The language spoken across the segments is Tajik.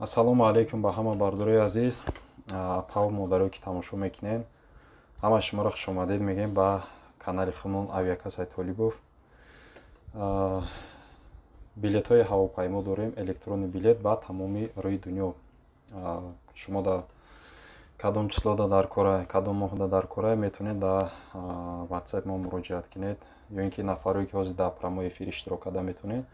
Ассалому алайкум ба ҳама бардорои азиз, апаву модарое, ки тамошо мекунед. Ҳама шуморо хушомадед мегӯем ба канали худмон «Авиакассаи Толибов». Билетҳои ҳавопаймо дорем, электронный билет ба тамоми рӯи дунё. Шумо да кадом числода дар кора, кадом моҳда дар кора, метавонед дар WhatsApp мо муроҷиат кунед ё ин ки нафарое, ки ҳозир дар прямой эфир иштирок карда метавонед.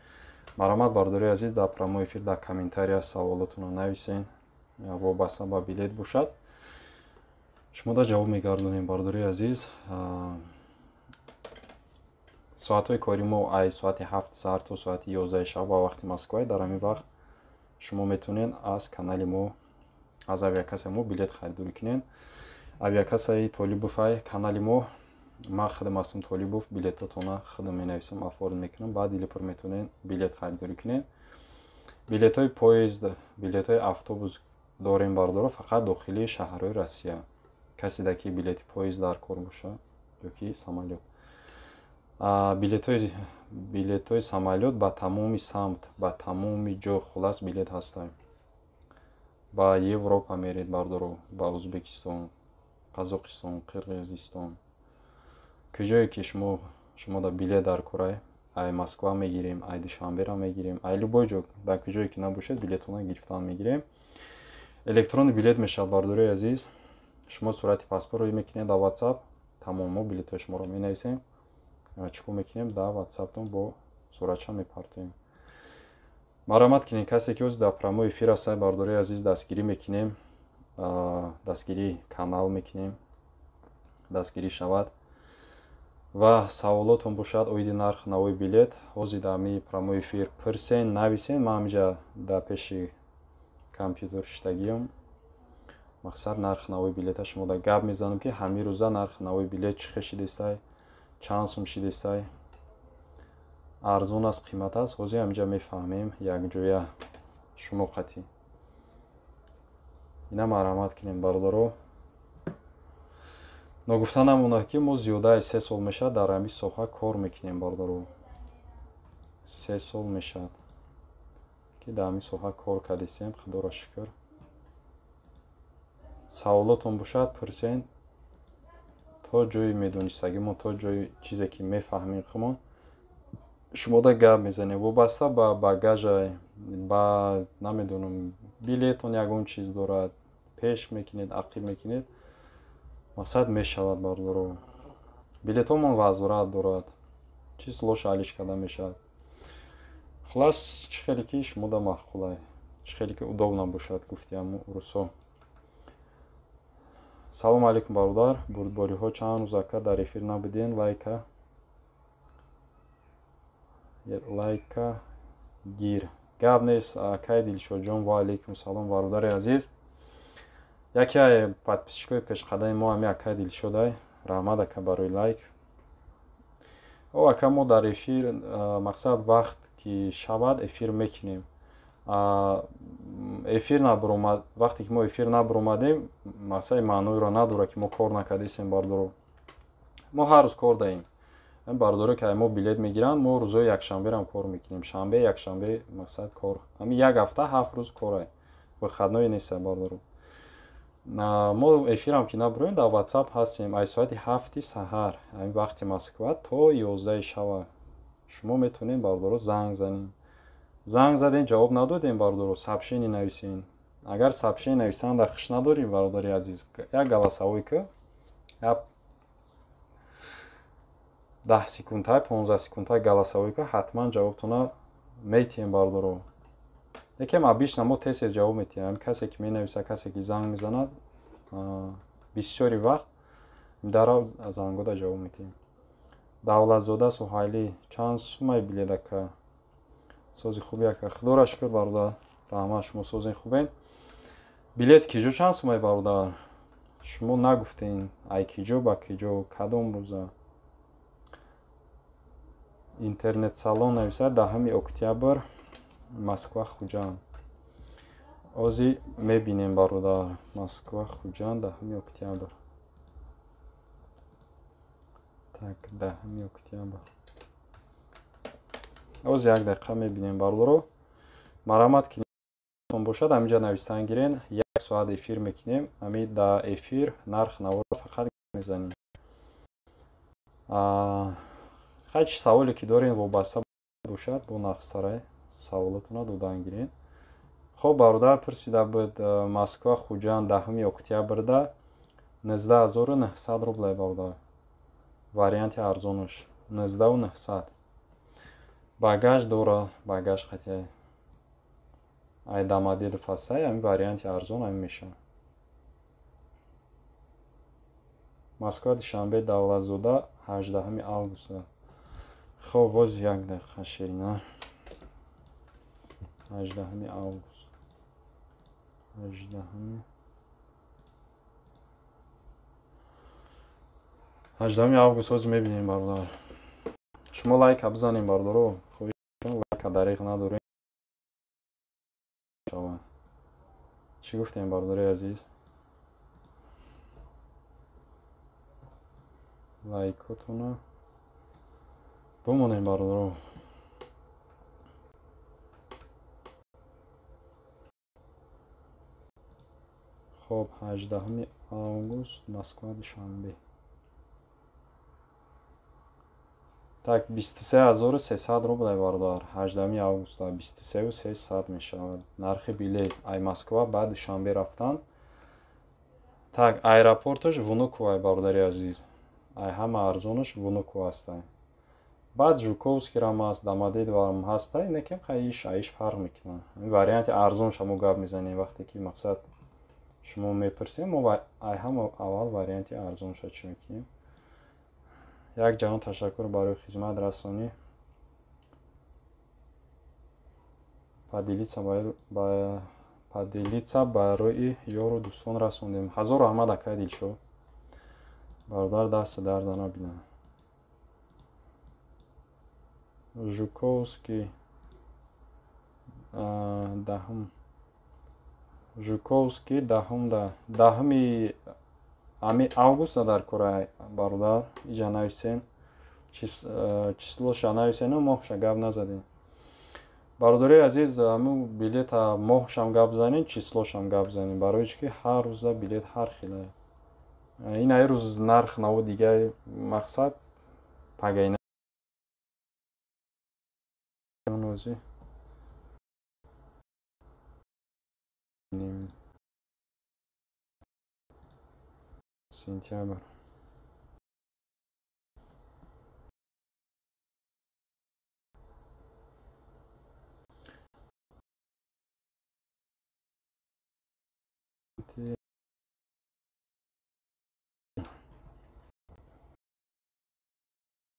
Марҳамат, бардорои азиз, дар прямой эфир дар комментария саволотонро нависен, вобаста ба билет бошад, шумо да ҷавоб мегардонем. Бардорои азиз, соатҳои кори мо ай соати 7 саҳар то соати 11 шаб ба вақти Москва. Дар ҳамин вақт шумо метавонед аз канали мо, аз авиакассаи мо билет харидорӣ кунед. «Авиакассаи Толибовай» канали мо. Ман худам ҳастам Толибов, билетотона худам менависам, оформить мекунам, баъд дили пур метавонед билет харидорӣ кунед. Билетҳои поезд, билетҳои автобус дорем, бардоро, фақат дохили шаҳрҳои Россия. Каседа ки билети поезд дар кор бошад ё ки самолёт, билетҳои самолёт ба тамоми самт, ба тамоми ҷо, хулас, билет ҳастанд. Ба Европа меред, бардоро, ба Ӯзбекистон, Қазоқистон, Қирғизистон, куҷое ки шумо да билет дар корай, ай Москва мегирем, ай Душанбера мегирем, ай любой ҷо, дар куҷое ки набошед, билетона гирифтан мегирем. Электронный билет мешавад, бардорои азиз. Шумо сурати паспортро мекунед дар WhatsApp, тамом, мо билетҳои шуморо менависем. Чӣ кор мекунем? Дар WhatsAppтон бо суратча мепартоем. Марҳамат кунед, касе ки ҳозир дар прямой эфир ҳастад, бардорои азиз, дастгирӣ мекунем, дастгирии канал мекунем, дастгирӣ шавад. Ва саволотон бошад оиди нарх навои билет, ҳозир дар ҳамин прямой эфир пурсен, нависен. Ман ҳаминҷа дар пеши компютер шиштагиам. Мақсад, нархи навои билета шумо да гап мезанам, ки ҳамин рӯза нархи навои билет чӣ хел шидестай, чанд сум шидестай, арзон аст, қимат аст. Ҳозир ҳаминҷа мефаҳмем якҷоя шумо қатъӣ. Ина, марҳамат кунем, бародаро. Ногуфта намонад, ки мо зиёдаи 3 сол мешавад дар ҳамин соҳа кор мекунем, бародаро. 3 сол мешавад, ки дар ҳамин соҳа кор кардистем, худоро шукр. Саволотон бошад, пурсен. То ҷои медонистагимон, то ҷои чизе ки мефаҳмем худмон, шумода гап мезанем. Вобаста ба багажа, ба намедонам, билетон ягон чиз дорад, пеш мекунед, ақиб мекунед, мақсад мешавад, бародаро. Билетҳомон возврат дорад, числош алиш карда мешавад. Хулас, чӣ хеле ки шумода маъқулай, чӣ хеле ки удобно бошад, гуфти ҳамун русо. Салому алейкум, бародар, бурдбориҳо. Чанд рӯз, ака, дар эфир набудем. Лайка гир. Гап нест, акай Дилшодҷон. Ва алейкум салом, бародари азиз. Яке подписчикои пешқадами мо ҳами акай Дилшодай. Раҳмат, ака, барои лайк. О, ака, мо дар эфир, мақсад, вақт ки шавад, эфир мекунем. Эфир набуромад, вақте ки мо эфир набуромадем, мақсади маъноиро надорад, ки мо кор накардистем, бардоро. Мо ҳар рӯз кор даем. Бардоро, ки мо билет мегиранд, мо рӯзҳои якшанберам кор мекунем, шанбе, якшанбе, мақсад, кор. Ҳамин як ҳафта 7 рӯз корай, выходной неста, бардоро. Мо эфирам ки набуроем, дар WhatsApp ҳастем. Ай соати 7-и саҳар, ҳамин вақти Москва, то 11-и шава шумо метавонед, бардоро, занг занед. Занг задем, ҷавоб надодем, бардоро, сообщение нависен. Агар сообщение нависанда хуш надорем, бародари азиз, як голосовой ки як 10 секунда, 15 секунда голосовой ки, ҳатман ҷавобтона метиҳем, бардоро. Лекин обычно мо тез тез ҷавоб метиҳем. Касе ки менависа, касе ки занг мезанад, бисёри вақт дарав зангода ҷавоб метиҳем. Давлатзода Суҳайлӣ, чанд сумай билет, ака? Сози хуби, ака, худоро шукр, бародар, раҳмат. Шумо созин, хубен? Билет киҷо чанд сумай, бародар? Шумо нагуфтен, ай киҷо ба киҷо, кадом рӯза. Интернет-салон нависад: 10 октябр, Москва, Хуҷанд. Ҳозир мебинем, бародар. Москва, Хуҷанд, 10 октябр. Так, 10 октябр. Ҳозир як дақиқа мебинем, бародаро. Марҳамат. Бошад, ҳаминҷа навистан гирен, як соат эфир мекунем. Ҳами да эфир нарх наворо фақат мезанем. Хай, чи саволе ки дорен вобаста бошад бо нақсарай, саволотона додан гирен. Хоб, бародар пурсида буд, Москва Хуҷанд 10 октябрда 19 900 рублай, бародар. Варианти арзонаш 19 900. Багаж дора, багаж қатъи ай Домодедово ҳастай, ҳамин варианти арзон ҳамин мешавад. Москва Душанбе Давлатзода 18 августа. Хоб, боз як дақиқа, Ширина. 18 август. 18 август ҳозир мебинем, бародар. Шумо лайка бизанем, бародаро. Хоҳиш, лайка дариқ надорем. Чӣ гуфтем, бародари азиз? Лайкотона бимонем, бародаро. Хоб, 18 август Москва Душанбе. Так, 23 300 рублай, бародар. 18 августа 23 300 мешавад нархи билет ай Москва ба Душанбе рафтан. Так, аэропорташ Внуково, бародари азиз. Ай ҳама арзонаш Внуково ҳастай. Баъд Жуковскирам ҳаст, Домодедовам ҳастай, некем хай иш аиш фарқ мекунад. Варианти арзонша мо гап мезанем, вақте ки мақсад шумо мепурсем, мо ай ҳама аввал варианти арзонша чӣ мекунем. Як ҷаҳон ташаккур барои хизматрасонӣ. Поделиться барои ёру дӯстон расондем. Ҳазор раҳмат, акай Дилшод. Бародар, дасти дарда набинад. Жуковский даҳум, Жуковский даҳумда, даҳуми ами августа дар кора, бародар, иҷа нависен, числоша нависену моҳша гап назадем. Бародарои азиз, ҳамун билета моҳшам гап занем, числошам гап занем, барои чӣ ки ҳар рӯза билет ҳар хела. Ин ай рӯз нарх наво дига, мақсад пагайна ози. Сентябрь.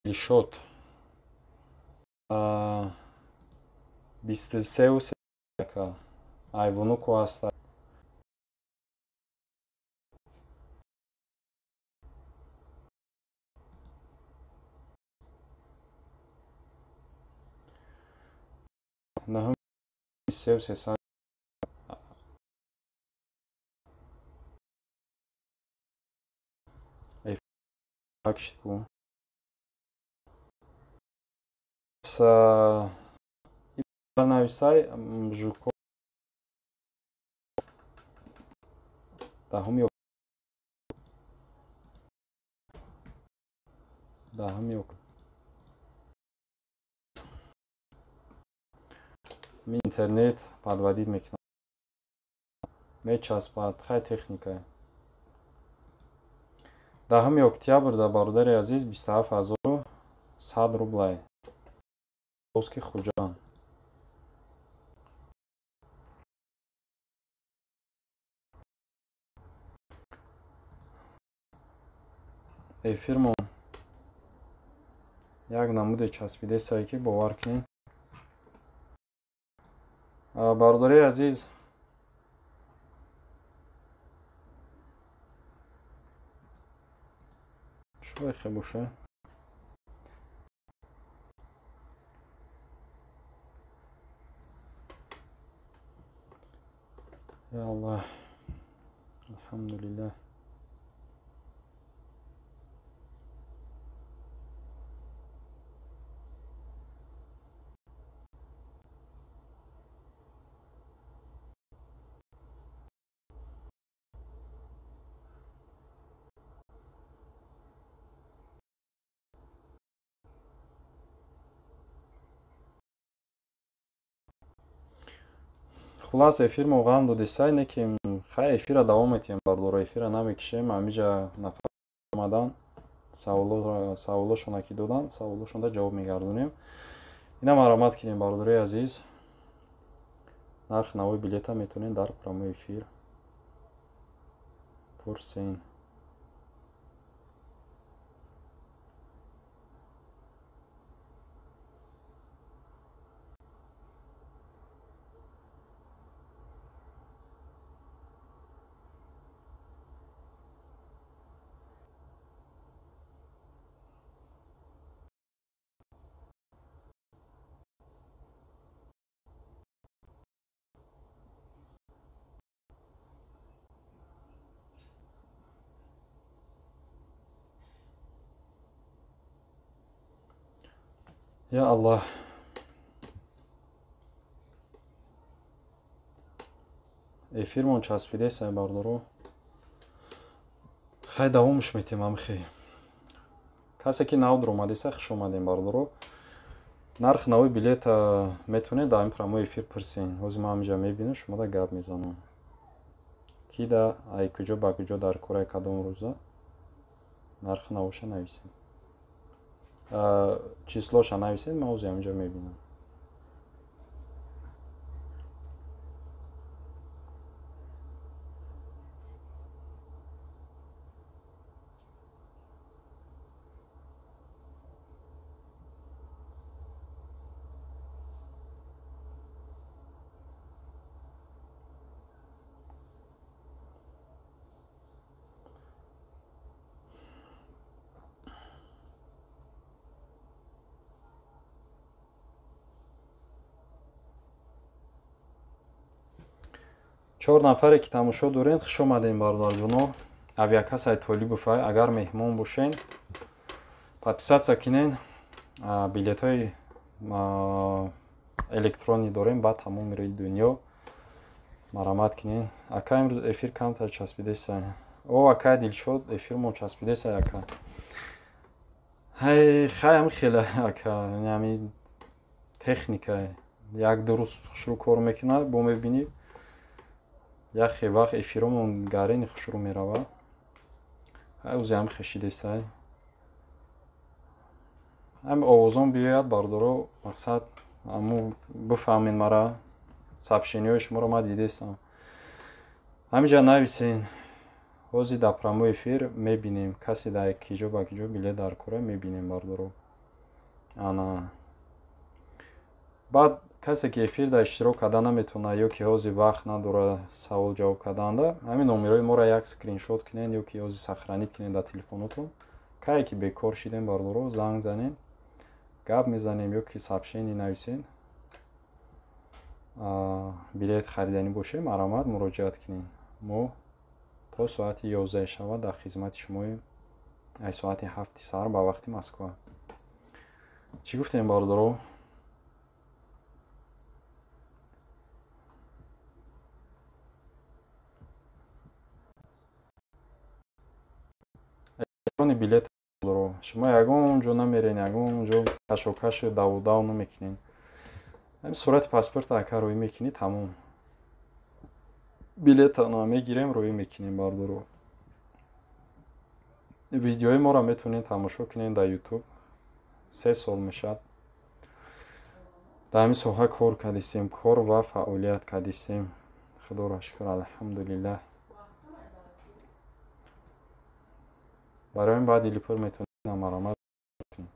Дилшод. 23 ай Внуково ҳаста. Наҳум 23 300. Ку. Нависай Жуко даҳуми интернет подводить мекунад, мечаспад, хай техника. 10 октябр да, бародари азиз, 27 100 рублай. Оски Хуҷанд. Эфирмон як намуде часпидесае ки бовар кунед, бародари азиз. Чӯ боша? Я Аллах, алҳамдулиллаҳ. Хулас эфир мо ғам додисай, не ки хай эфира давом метиҳем, бардоро, эфира намекишем. Ҳамиҷа нафар омадан, саволошона ки додан, саволошонда ҷавоб мегардонем. Ина маромад кунем, бардорои азиз. Нархи навои билета метавонед дар прямой эфир пурсен. Я Аллах. Эфирмон часпидесай, бардоро. Хай давомш метем амхи. Касе ки нав дуромадеса, хуш омадем, бардоро. Нарх нави билета метавонед дар ин прямой эфир пурсен. Ҳозир ман ҳаминҷа мебинам, шумода гап мезанам. Ки да ай куҷо ба куҷо дар кораи кадом рӯза нарх навоша нависем. Числоша нависед, ман ҳозир ҳаминҷа мебинам. Чор нафаре ки тамошо доред, хуш омадем, бародарҷоно. Авиакассаи Толибов, агар меҳмон бошен, подписаться кинен. Билетҳои электронӣ дорем ба тамоми рӯи дунё. Марамат кинен. Ака, имрӯз эфир камтар часпидесай. О, акай Дилшод, эфирмон часпидесай, ака. Ҳай, хай ами хеле, ака, ами техника як ду рӯз хушрӯ кор мекунад, бо мебинӣ яхе вақт эфиромон гарени хушрӯ мерава. Ҳай узе ҳам хешидестай. Ҳам овозон биёяд, бардоро, мақсад аму бифаҳмед мара, сообщениҳои шуморо ман дидестам. Ҳаминҷа нависен. Ҳозир дар прямой эфир мебинем, касе дар киҷо ба киҷо билет дар кора мебинем, бардоро. Ана. Баъд касе ки эфир дар иштирок карда наметавонад ё ки ҳозир вақт надорад савол ҷавоб карданда, ҳамин номерҳои моро як скриншот кунед ё ки ҳозир сохранить кунед дар телефонотон. Кае ки бекор шидем, бардоро, занг занем, гап мезанем ё ки сообщение нависен. Билет хариданӣ бошем, марамат муроҷиат кунед. Мо то соати 11 шава дар хизмати шумоем, ай соати 7 саҳар ба вақти Москва. Чӣ гуфтем, бардоро? Билет шумо ягон ҷо намерен, ягон ҷо кашокашу давудав намекунед. Ҳамин сурати паспорта ака рӯӣ мекунӣ, тамом. Билетана мегирем, рӯӣ мекунем, бардоро. Видеои моро метавонед тамошо кунед дар YouTube. 3 сол мешавад. Дар ҳамин соҳа кор кардистем, кор ва фаъолият кардистем. Худоро шукр, алҳамдулиллаҳ. Барои ин баъд дилипур метавонед маромад кунед.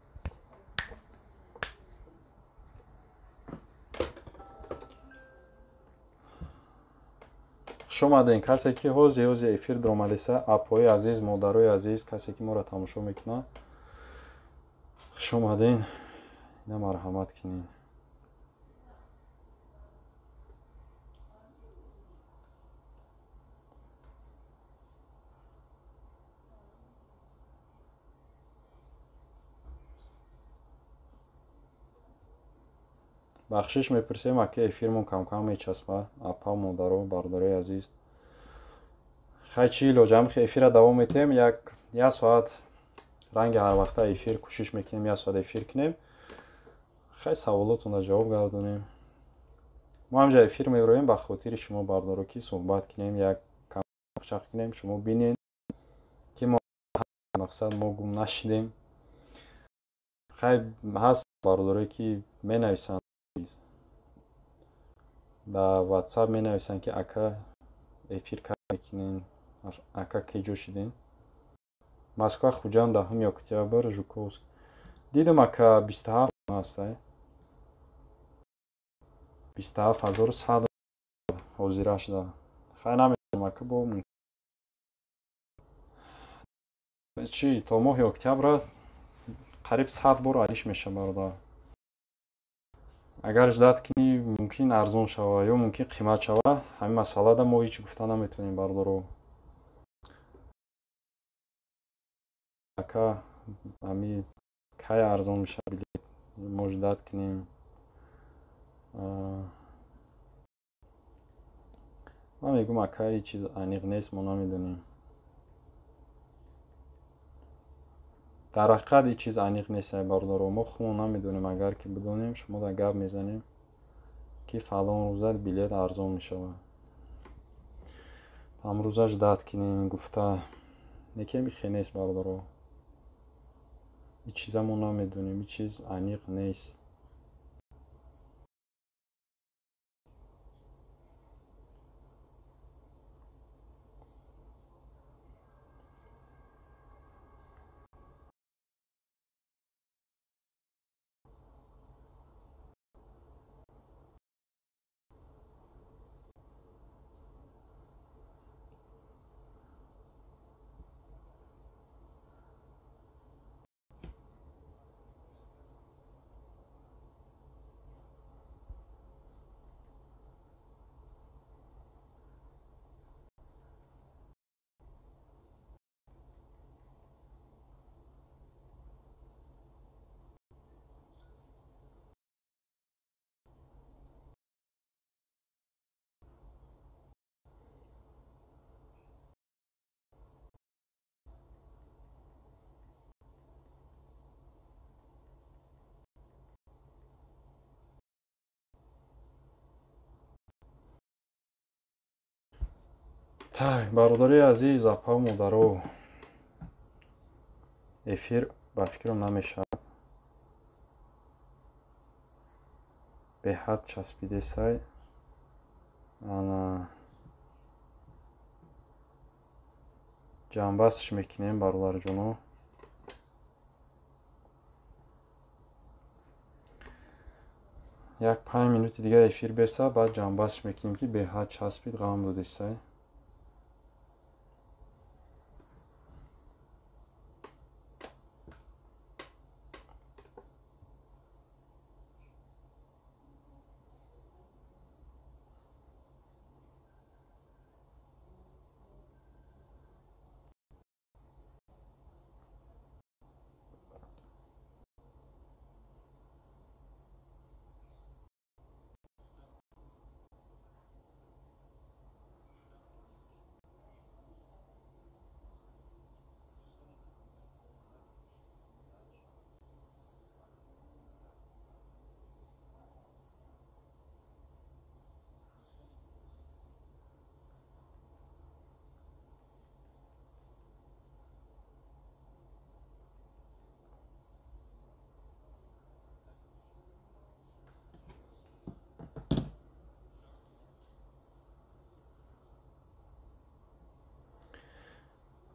Хуш омадем, касе ки ҳозир эфир даромадеса, апои азиз, модарои азиз, касе ки моро тамошо мекунад, хуш омадем. Ина марҳамат кунед. Бахшиш мепурсем, аки эфирмон камкам мечаспад, апа, модаро, бародарои азиз. Хай чӣ илоҷ, ҳам эфира давом метиҳем, як соат ранги ҳар вақта эфир кӯшиш мекунем, як соат эфир кунем. Хай саволотонро ҷавоб гардонем. Мо ҳамҷа эфир мебироем ба хотири шумо, бардоро, ки суҳбат кунем, як чақ кунем, шумо бинед, ки мо мақсад мо гум нашидем. Хай, ҳаст бародарое, ки менависанд дар WhatsApp, менависанд, ки ака, эфир кай мекунем, ака, кеҷо шидем? Москва Хуҷанд 10 октябр, Жуковск дидам, ака, 27 ҳастай, 27 100 ҳозира шуда. Хай, намедонам, ака, бо чӣ то моҳи октябра қариб 100 бор алиш меша, бародар. Агар ждать кунӣ, мумкин арзон шава ё мумкин қимат шава. Ҳамин масъалада мо ҳеҷ гуфта наметавонем, бародаро. Ака, ҳами кай арзон мешава билет, мо ждать кунем? Ман мегӯм, ака, ҳеҷ чиз аниқ нест, мо намедонем. Дар ҳақиқат ҳеҷ чиз аниқ нест, бародаро, мо худмон намедонем. Агар ки бидонем, шумо дар гап мезанем, ки фалон рӯза билет арзон мешавад, ҳамрӯза ждать кунем гуфта. Лекин хе нест, бародаро, ҳеҷ чиза мо намедонем, ҳеҷ чиз аниқ нест. Так, бародари азиз, апа, модаро, эфир ба фикрам намешавад, беҳад часпидесай. Ана, ҷамъбастш мекунем, бародарҷоно. Як 5 минути дига эфир беса, баъд ҷамъбастш мекунем, ки беҳад часпид, ғам додесай.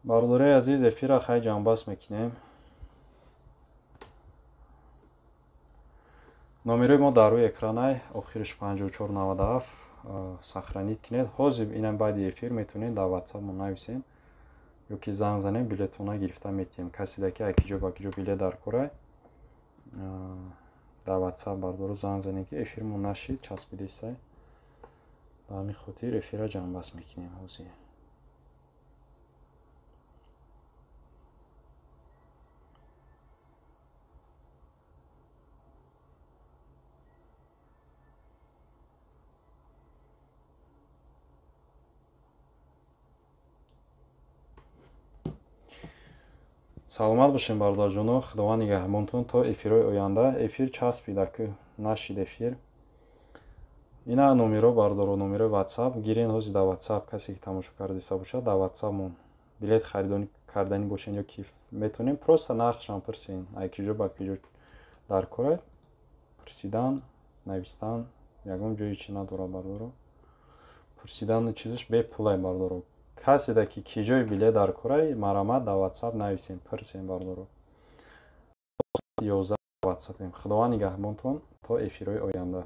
Бародарои азиз, эфирра хай ҷамъбаст мекунем. Номерои мо дар рӯи экранай, охириш 5497, сохранить кунед. Ҳозир инам баъди эфир метавонед дар WhatsApp мо нависем ё ки занг занем, билетона гирифта метиҳем. Каседа ки акиҷо ба киҷо билет дар корай, дар WhatsApp, бародаро, занг занем, ки эфирмо нашид, часпидесай. Ба ҳамин хотир эфирра ҷамъбаст мекунем ҳозир. Саломат бошем, бародарҷоно, Худованд нигаҳбонтон то эфирҳои оянда. Эфир часпида, ку нашид эфир. Ина номеро, бардоро, номерои Ватсап гирен. Ҳозир дар Ватсап касе ки тамошо кардиста бошад, дар Ватсапмон билет харидонӣ карданӣ бошен ё ки метавонем, просто нархшам пурсен, ай киҷо ба киҷо дар кора. Пурсидан, навистан ягон ҷои чи надорад, бардоро. Пурсидану чизаш бепулай, бардоро. Каседа ки киҷои билет дар корай, марамат, дар Ватсап нависем, пурсем, бардоро. 11 Ватсапем. Худованд нигаҳбонтон то эфирҳои оянда.